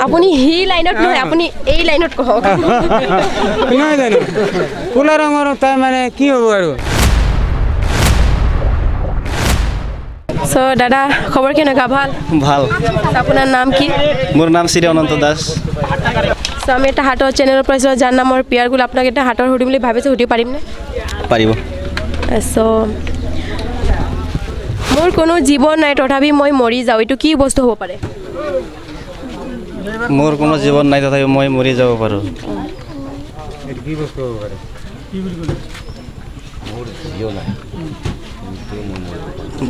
আপুনি সি লাইনত নহয়, আপুনি এই লাইনত কওক। নহয় জানো? ক'লা ৰঙৰ তাৰমানে কি হ'ব আৰু? চ' দাদা, খবৰ কেনেকুৱা? ভাল ভাল। আপোনাৰ নাম কি? মোৰ নাম শ্ৰী অনন্ত দাস। চ' আমি এটা হাতৰ চেনেলৰ পৰা আহিছোঁ, যাৰ নামৰ পিয়াৰ গুল। আপোনাক এটা হাতৰ সুধিম বুলি ভাবিছোঁ, সুধিব পাৰিমনে? পাৰিব। চ' মোৰ কোনো জীৱন নাই তথাপি মই মৰি যাওঁ, এইটো কি বস্তু হ'ব পাৰে? মোৰ কোনো জীৱন নাই তথাপি মই মৰি যাব পাৰোঁ। এইটো কি বস্তু হ'ব পাৰে?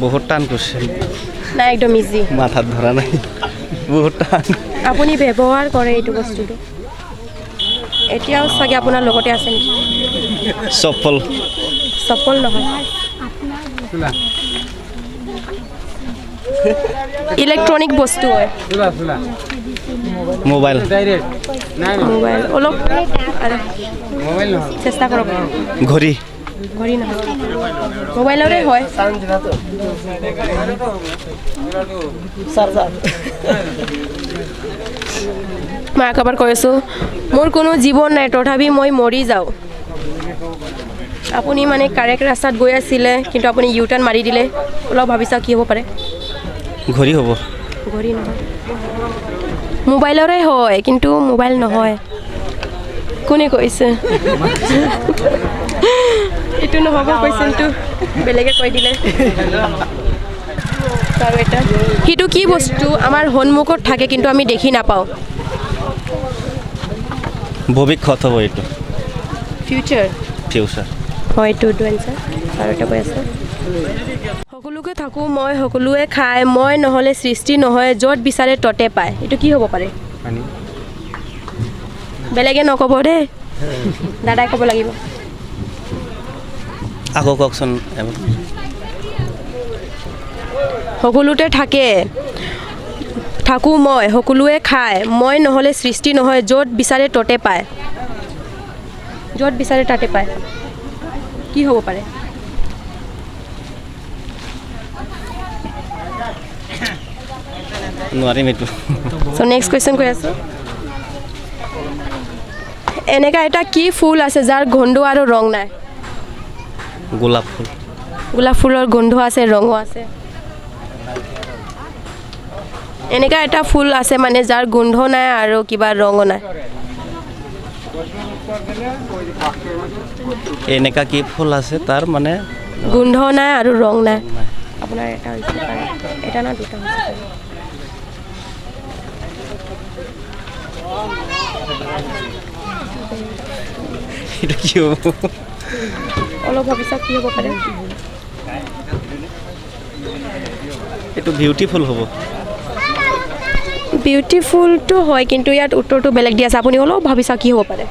বহুত টান কুৱেশ্যন। নাই, একদম ইজি। মাথাত ধৰা নাই, বহুত টান। আপুনি ব্যৱহাৰ কৰে এইটো বস্তুটো, এতিয়াও চাগে আপোনাৰ লগতে আছে নেকি? চপ্পল। চপ্পল নহয়। ইলেক্ট্ৰনিক বস্তু হয়। মোবাইল। মোবাইল অলপ আৰু চেষ্টা কৰক। ঘড়ী। ঘড়ী নহয়, মোবাইলৰে হয়। মই আকৌ এবাৰ কৈ আছোঁ, মোৰ কোনো জীৱন নাই তথাপি মই মৰি যাওঁ। আপুনি মানে কাৰেক্ট ৰাস্তাত গৈ আছিলে, কিন্তু আপুনি ইউ টাৰ্ণ মাৰি দিলে। অলপ ভাবি চাওক কি হ'ব পাৰে। ঘড়ী হ'ব। ঘড়ী নহয়, মোবাইলৰে হয়, কিন্তু মোবাইল নহয়। কোনে কৈছে এইটো নহ'ব? কুৱেশ্যনটো বেলেগে কৈ দিলে। আৰু এটা, সেইটো কি বস্তু আমাৰ সন্মুখত থাকে কিন্তু আমি দেখি নাপাওঁ? ভৱিষ্যত হ'ব এইটো। ফিউচাৰ। ফিউচাৰ হয়, এইটো এইটো এনচাৰ। আৰু এটা কৈ আছে, সকলোকে থাকোঁ মই, সকলোৱে খায়, মই নহ'লে সৃষ্টি নহয়, য'ত বিচাৰে ত'তে পায়। এইটো কি হ'ব পাৰে? বেলেগে নক'ব দেই, দাদাই ক'ব লাগিব। আকৌ কওকচোন এবাৰ। সকলোতে থাকে, থাকোঁ মই, সকলোৱে খায়, মই নহ'লে সৃষ্টি নহয়, য'ত বিচাৰে ত'তে পায়। য'ত বিচাৰে তাতে পায়, কি হ'ব পাৰে? নোৱাৰিম এইটো। চ' নেক্সট কুৱেশ্যন কৈ আছোঁ, এনেকুৱা এটা কি ফুল আছে যাৰ গোন্ধ আৰু ৰং নাই? গোলাপ ফুল। গোলাপ ফুলৰ গোন্ধ আছে, ৰঙো আছে। এনেকুৱা এটা ফুল আছে মানে যাৰ গোন্ধ নাই আৰু কিবা ৰঙো নাই। এনেকুৱা কি ফুল আছে তাৰ মানে গোন্ধ নাই আৰু ৰং নাই? আপোনাৰ এটা হৈছে, এটা না দুটা হৈছে? এইটো কি হ'ব? অলপ ভাবি চাওক কি হ'ব পাৰে। এইটো বিউটিফুল হ'ব। বিউটিফুলটো হয়, কিন্তু ইয়াত উত্তৰটো বেলেগ দি আছে। আপুনি অলপ ভাবি চাওক কি হ'ব পাৰে।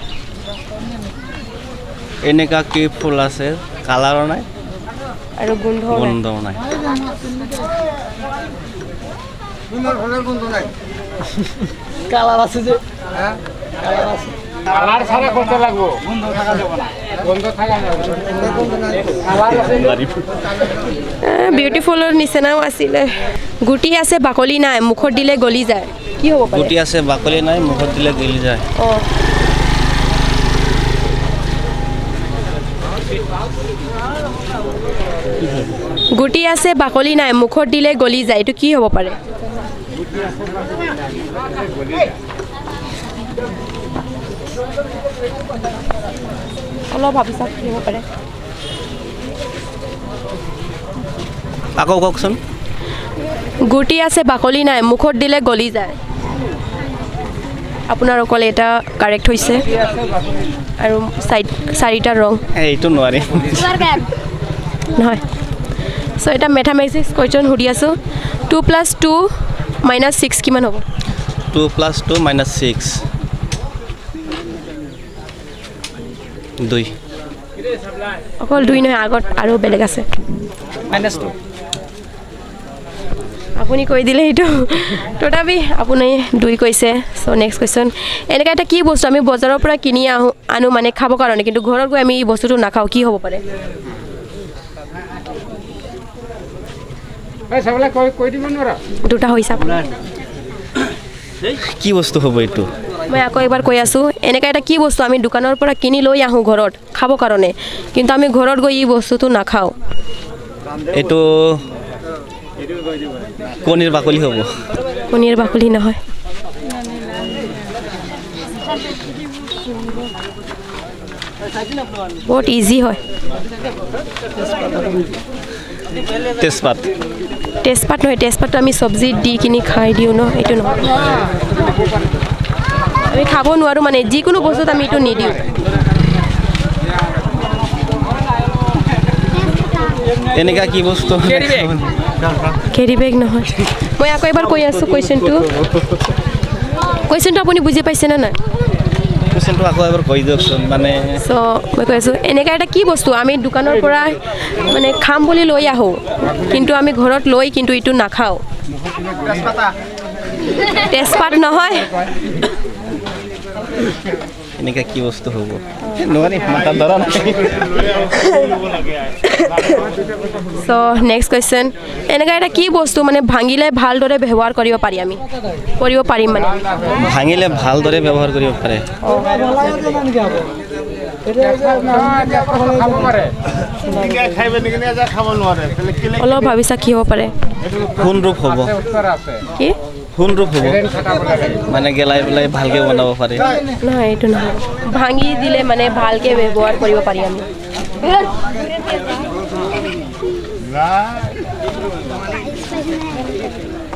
এনেকুৱা কি ফুল আছে কালাৰো নাই আৰু গোন্ধ গোন্ধও নাই? কালাৰ আছে যে, কালাৰ ছাড়া কৰতে লাগবো, গন্ধ থাকা যাব না, গন্ধ থাকা না। বিউটিফুলৰ নিচিনাও আছিলে। গুটি আছে বাকলি নাই, মুখত দিলে গলি যায়, কি হ'ব পাৰে? গুটি আছে বাকলি নাই, মুখত দিলে গলি যায়। অঁ, গুটি আছে বাকলি নাই, মুখত দিলে গলি যায়, এইটো কি হ'ব পাৰে? অলপ ভাবি চাওক কি হ'ব পাৰে। আকৌ কওকচোন। গুটি আছে বাকলি নাই, মুখত দিলে গলি যায়। আপোনাৰ অকল এটা কাৰেক্ট হৈছে আৰু চাৰিটা ৰং। এইটো নোৱাৰিম। নহয়। চ' এটা মেথামেটিক্স কুৱেশ্যন সুধি আছোঁ, 2 + 2 - 6 কিমান হ'ব? 2 + 2 - 6, 2। অকল 2 নহয়, আগত আৰু বেলেগ আছে। -2। আপুনি কৈ দিলে সেইটো, তথাপি আপুনি 2 কৈছে। চ' নেক্সট কুৱেশ্যন, এনেকুৱা এটা কি বস্তু আমি বজাৰৰ পৰা কিনি আহোঁ, আনো মানে খাবৰ কাৰণে, কিন্তু ঘৰত গৈ আমি এই বস্তুটো নাখাওঁ, কি হ'ব পাৰে? দুটা হৈছে আপোনাৰ। কি বস্তু হ'ব এইটো? মই আকৌ এবাৰ কৈ আছোঁ, এনেকুৱা এটা কি বস্তু আমি দোকানৰ পৰা কিনি লৈ আহোঁ ঘৰত খাব কাৰণে, কিন্তু আমি ঘৰত গৈ এই বস্তুটো নাখাওঁ? এইটো কণীৰ বাকলি হ'ব? কণীৰ বাকলি নহয়। বহুত ইজি হয়। তেজপাত? তেজপাত নহয়। তেজপাতটো আমি চব্জিত দি কিনি খাই দিওঁ ন, এইটো নহয়। আমি খাব নোৱাৰোঁ, মানে যিকোনো বস্তুত আমি এইটো নিদিওঁ। এনেকুৱা কি বস্তু? কেৰি বেগ নহয়। মই আকৌ এবাৰ কৈ আছোঁ কুৱেশ্যনটো আপুনি বুজি পাইছেনে নাই? কুৱেশ্যনটো আকৌ এবাৰ কৈ দিয়কচোন মানে। চ' মই কৈ আছোঁ, এনেকুৱা এটা কি বস্তু আমি দোকানৰ পৰা মানে খাম বুলি লৈ আহোঁ, কিন্তু আমি ঘৰত লৈ কিন্তু এইটো নাখাওঁ? তেজপাত নহয়। এনেকুৱা কি বস্তু হ'ব? নোৱাৰিম, মাথাত ধৰা নাই। চ' নেক্সট কুৱেশ্যন, এনেকুৱা এটা কি বস্তু মানে ভাঙিলে ভালদৰে ব্যৱহাৰ কৰিব পাৰি, আমি কৰিব পাৰিম মানে? ভাঙিলে ভালদৰে ব্যৱহাৰ কৰিব পাৰে? অলপ ভাবিছা কি হ'ব পাৰে? সোণৰূপ হ'ব? কি? সোণৰূপ হ'ব, মানে গেলাই পেলাই ভালকৈ বনাব পাৰি। নহয়, এইটো নহয়। ভাঙি দিলে মানে ভালকৈ ব্যৱহাৰ কৰিব পাৰি আমি।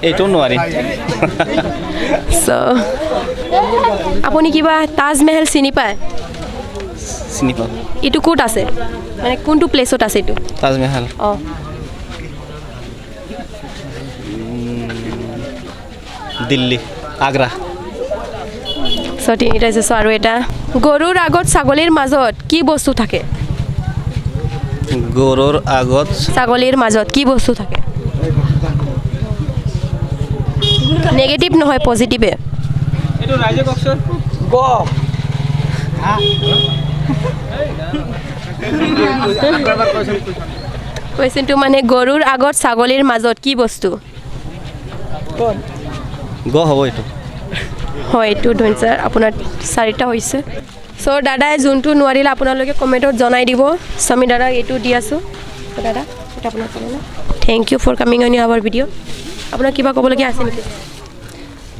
এইটো নোৱাৰিম। চ' আপুনি কিবা তাজমহল চিনি পায়? চিনি পাওঁ। এইটো ক'ত আছে, মানে কোনটো প্লেচত আছে এইটো? তাজমহল? অঁ। দিল্লী, আগ্ৰা। চ' তিনিটা আছে। চ' আৰু এটা, গৰুৰ আগত ছাগলীৰ মাজত কি বস্তু থাকে? গৰুৰ আগত ছাগলীৰ মাজত কি বস্তু থাকে? নেগেটিভ নহয়, পজিটিভে। এইটো ৰাইজে কওকচোন। গ। কুৱেশ্যনটো মানে গৰুৰ আগত ছাগলীৰ মাজত কি বস্তু? গ হ'ব এইটো। হয়, এইটো ধন্যবাদ ছাৰ, আপোনাৰ চাৰিটা হৈছে। চ' দাদাই যোনটো নোৱাৰিলে আপোনালোকে কমেণ্টত জনাই দিব। চ' আমি দাদাক এইটো দি আছোঁ। চ' দাদা, এইটো আপোনাৰ কাৰণে। Thank you for coming on our video. আপোনাৰ কিবা ক'বলগীয়া আছে নেকি?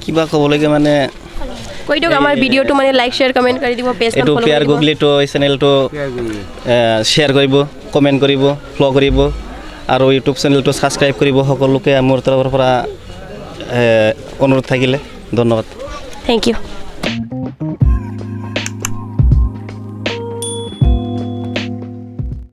কিবা ক'বলগীয়া মানে কৈ দিয়ক, আমাৰ ভিডিঅ'টো মানে লাইক, শ্বেয়াৰ, কমেণ্ট কৰি দিব, পেজখন এইটো ফ'ল' পিয়াৰ কৰি দিব। গুগলিটো এই চেনেলটো শ্বেয়াৰ কৰিব, কমেণ্ট কৰিব, ফ'ল' কৰিব আৰু ইউটিউব চেনেলটো ছাবস্ক্ৰাইব কৰিব। সকলোকে মোৰ তৰফৰ পৰা অনুৰোধ থাকিলে। ধন্যবাদ। Thank you.